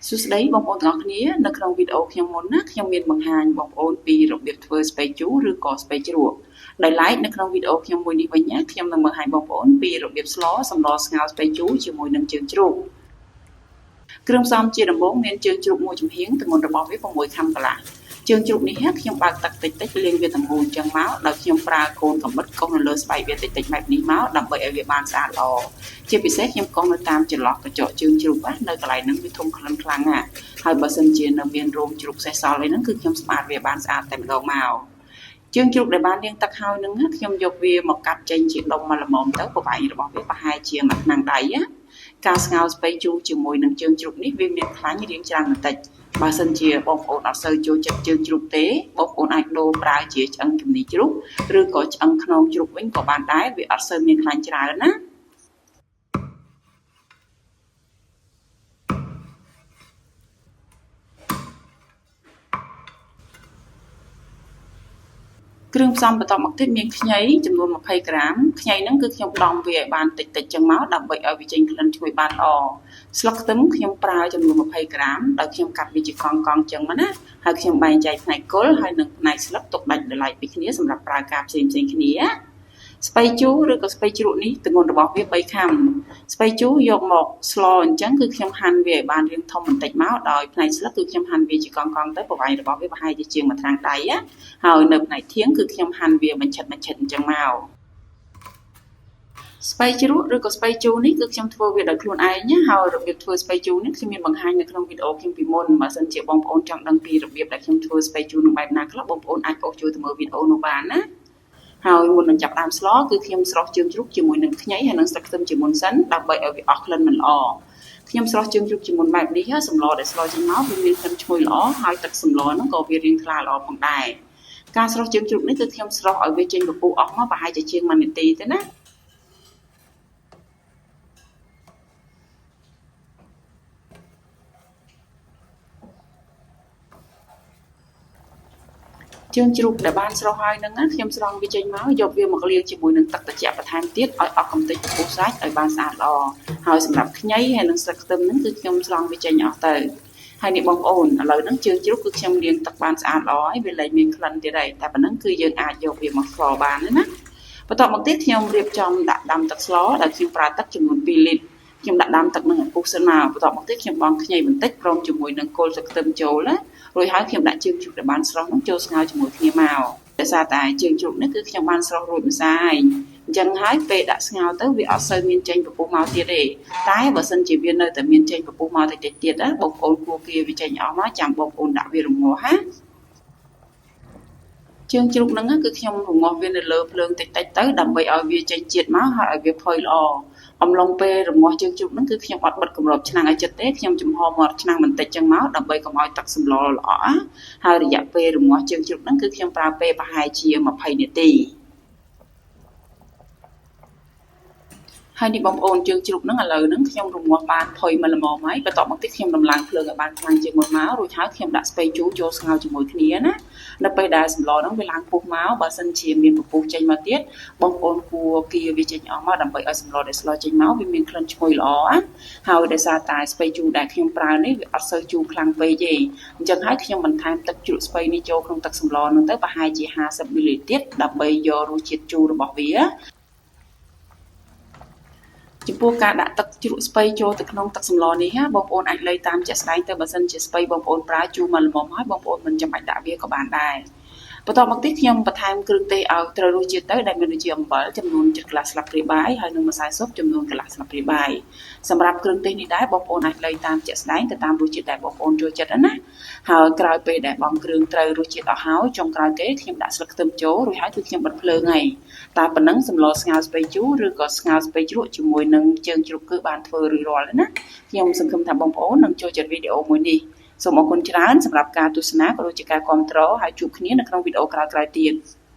សួស្តីបងប្អូនទាំងអស់គ្នានៅក្នុងវីដេអូខ្ញុំមុនណាខ្ញុំមានបង្ហាញបងប្អូនពីរបៀបធ្វើស្ពៃជូរឬក៏ស្ពៃជ្រក់ដោយឡែកនៅក្នុងវីដេអូខ្ញុំមួយនេះវិញណាខ្ញុំនឹងបង្ហាញបងប្អូនពីរបៀបស្លសម្លស្ងោរស្ពៃជូរជាមួយនឹងជើងជ្រូកគ្រឿងផ្សំជាដំបូងមានជើងជ្រូកមួយចំហៀងទម្ងន់របស់វា6ខាំកន្លះជើងជ្រូកនេះខ្ញុំបើកទឹកតិចតិចលាងវាទាំងមូលអញ្ចឹងមកដោយខ្ញុំប្រើកូនកាំបិតកោសនៅលើស្បែកវាតិចតិចបែបនេះមកដើម្បីឲ្យវាបានស្អាតល្អជាពិសេសខ្ញុំកោសនៅតាមចន្លោះក្រចកជើងជ្រូកណានៅកន្លែងហ្នឹងវាធំក្លិនខ្លាំងណាស់ហើយបើសិនជានៅមានរោមជ្រូកសេះសល់អីហ្នឹងគឺខ្ញុំស្អាតវាបានស្អាតតែម្ដងមកជើងជ្រូកដែលបានលាងទឹកហើយនឹងខ្ញុំយកវាមកកាត់ចេញជាដុំមកល្មមទៅប្រវែងរបស់វាប្រហែលជាមួយថ្នាំងដៃណាការស្ងោរស្ពៃជូរជាមួយនឹងជើងជ្រូកនេះវាមានខ្លាញ់រាងច្រើនបន្តិចបើសិនជាបងប្អូនអត់សូវចូលចិត្តជើងជ្រូកទេបងប្អូនអាចដូរប្រើជាឆ្អឹងជំនីជ្រូកឬក៏ឆ្អឹងខ្នងជ្រូកវិញក៏បានដែរវាអត់សូវមានខ្លាញ់ច្រើនណាគ្រឿងផ្សំបន្តមកទៀតមានខ្ញីចំនួន20ក្រាមខ្ញីហ្នឹងគឺខ្ញុំដំវាឲ្យបានតិចតិចចឹងមកដើម្បីឲ្យវាចេញក្លិនឈ្ងុយបានល្អស្លឹកខ្ទឹមខ្ញុំប្រើចំនួន20ក្រាមដោយខ្ញុំកាត់វាជាកង់កង់ចឹងមកណាហើយខ្ញុំបែងចែកផ្នែកគល់ហើយនិងផ្នែកស្លឹកទុកដាច់ដោយឡែកពីគ្នាសម្រាប់ប្រើការផ្សេងផ្សេងគ្នាស្ពៃជូរឬក៏ស្ពៃជ្រក់នេះទម្ងន់របស់វា3ខាំស្ពៃជូរយកមកស្លអញ្ចឹងគឺខ្ញុំហាន់វាឲ្យបានរាងធំបន្តិចមកដោយផ្នែកស្លឹកគឺខ្ញុំហាន់វាជាកង់កង់ទៅប្រវែងរបស់វាប្រហែលជាជាងមួយថ្នាំងដៃណាហើយនៅផ្នែកធៀងគឺខ្ញុំហាន់វាបញ្ឆិតបញ្ឆិតអញ្ចឹងមកស្ពៃជ្រក់ឬក៏ស្ពៃជូរនេះគឺខ្ញុំធ្វើវាដោយខ្លួនឯងណាហើយរបៀបធ្វើស្ពៃជូរនេះខ្ញុំមានបង្ហាញនៅក្នុងវីដេអូខ្ញុំពីមុនបើសិនជាបងប្អូនចង់ដឹងពីរបៀបដែលខ្ញុំធ្វើស្ពៃជូរនឹងបែបណាខ្លះបងប្អូនអាចអូសចូលទៅមើលវីដេអូនោះបានណាហើយមុននឹងចាប់ដើមស្លគឺខ្ញុំស្រុះជើងជ្រូកជាមួយនឹងខ្ញីហើយនិងស្លឹកខ្ទឹមជាមុនសិនដើម្បីឲ្យវាអស់ក្លិនមិនល្អខ្ញុំស្រុះជើងជ្រូកជាមុនបែបនេះសម្លដែលស្លចេញមកវាមានក្លិនឈ្ងុយល្អហើយទឹកសម្លហ្នឹងក៏វារាងថ្លាល្អផងដែរការស្រុះជើងជ្រូកនេះគឺខ្ញុំស្រុះឲ្យវាចេញពពុះអស់មកប្រហែលជាជាង1នាទីទេណាជើងជ្រូកដែលបានស្រុះហើយហ្នឹងខ្ញុំស្រង់វាចេញមកយកវាមកលាងជាមួយនឹងទឹកត្រជាក់បន្ថែមទៀតឲ្យអស់កម្ទេចពពុះសាច់ឲ្យបានស្អាតល្អហើយសម្រាប់ខ្ញីហើយនិងស្លឹកខ្ទឹមហ្នឹងគឺខ្ញុំស្រង់វាចេញអស់ទៅហើយនេះបងប្អូនឥឡូវហ្នឹងជើងជ្រូកគឺខ្ញុំលាងទឹកបានស្អាតល្អហើយវាលែងមានក្លិនទៀតហើយតែប៉ុណ្ណឹងគឺយើងអាចយកវាមកស្លបានណាបន្ទាប់មកទៀតខ្ញុំរៀបចំដាក់ដាំទឹកស្លដែលខ្ញុំប្រើទឹកចំនួន2លីត្រខ្ញុំដាក់ដាំទឹកនឹងឲ្យពុះសិនមកបន្ទាប់មកទៀតខ្ញុំបង់ខ្ញីបន្តិចព្រមជាមួយនឹងគល់ស្លឹកខ្ទឹមចូលណារួចហើយខ្ញុំដាក់ជើងជ្រូកដែលបានស្រុះនោះចូលស្ងោរជាមួយគ្នាមកដោយសារតែជើងជ្រូកនេះគឺខ្ញុំបានស្រុះរួចម្សិលអញ្ចឹងហើយពេលដាក់ស្ងោរទៅវាអត់សូវមានចេញពពុះមកទៀតទេតែបើសិនជាវានៅតែមានចេញពពុះមកតិចតិចទៀតណាបងប្អូនគួរគេវាចេញអស់មកចាំបងប្អូនដាក់វារងាស់ណាជើងជ្រូកហ្នឹងគឺខ្ញុំរងាស់វានៅលើភ្លើងតិចតិចទៅដើម្បីឲ្យវាចេញជាតិមកហើយឲ្យវាផុយល្អអំឡុងពេលរងាស់ជើងជ្រូកហ្នឹងគឺខ្ញុំអត់បិទគម្របឆ្នាំងឲ្យជិតទេខ្ញុំចំហមាត់ឆ្នាំងបន្តិចចឹងមកដើម្បីកុំឲ្យទឹកសម្លល្អហើយរយៈពេលរងាស់ជើងជ្រូកហ្នឹងគឺខ្ញុំប្រើពេលប្រហែលជា20នាទីហើយនេះបងប្អូនជើងជ្រូកហ្នឹងឥឡូវហ្នឹងខ្ញុំរងាស់បានផុយមកល្មមហើយបន្ទាប់មកទៀតខ្ញុំដំឡើងភ្លើងឲ្យបានខ្លាំងជាងមុនមករួចហើយខ្ញុំដាក់ស្ពៃជូរចូលស្ងោរជាមួយគ្នាណានៅពេលដែលសម្លហ្នឹងវាឡើងពុះមកបើសិនជាមានពពុះចេញមកទៀតបងប្អូនគួរគៀវាចេញអស់មកដើម្បីឲ្យសម្លដែលស្លចេញមកវាមានក្លិនឈ្ងុយល្អណាហើយដោយសារតែស្ពៃជូរដែលខ្ញុំប្រើនេះវាអត់សូវជូរខ្លាំងពេកទេអញ្ចឹងហើយខ្ញុំបន្ថែមទឹកជ្រក់ស្ពៃនេះចូលក្នុងទឹកសម្លហ្នឹងទៅប្រហែលជា50មីលីលីត្រទៀតដើម្បីយករសជាតិជូររបស់វាចំពោះការដាក់ទឹកជ្រក់ស្ពៃចូលទៅក្នុងទឹកសម្លនេះណាបងប្អូនអាចលៃតាមជាក់ស្ដែងទៅបើសិនជាស្ពៃបងប្អូនប្រើជូរមកល្មមហើយបងប្អូនមិនចាំបាច់ដាក់វាក៏បានដែរបន្ទាប់មកទៀតខ្ញុំបន្ថែមគ្រឿងទេសឲ្យត្រូវរសជាតិទៅដែលមានដូចជាអំបិលចំនួន7កន្លះស្លាបព្រាបាយហើយនិងម្សៅស៊ុបចំនួនកន្លះស្លាបព្រាបាយសម្រាប់គ្រឿងទេសនេះដែរបងប្អូនអាចលៃតាមជាក់ស្ដែងទៅតាមរសជាតិដែលបងប្អូនចូលចិត្តណាហើយក្រោយពេលដែលបងគ្រឿងត្រូវរសជាតិអស់ហើយចុងក្រោយគេខ្ញុំដាក់ស្លឹកខ្ទឹមចូលរួចហើយគឺខ្ញុំបិទភ្លើងហើយតែប៉ុណ្ណឹងសម្លស្ងោរស្ពៃជូរឬក៏ស្ងោរស្ពៃជ្រក់ជាមួយនឹងជើងជ្រូកគឺបានធ្វើរួចរាល់ហើយណាខ្ញុំសង្ឃឹមថាបងប្អូននឹងចូលចិត្តវីដេអូមួយនេះសូមអរគុណច្រើនសម្រាប់ការទស្សនាក៏ដូចជាការគាំទ្រហើយជួបគ្នានៅក្នុងវីដេអូក្រោយៗទៀត។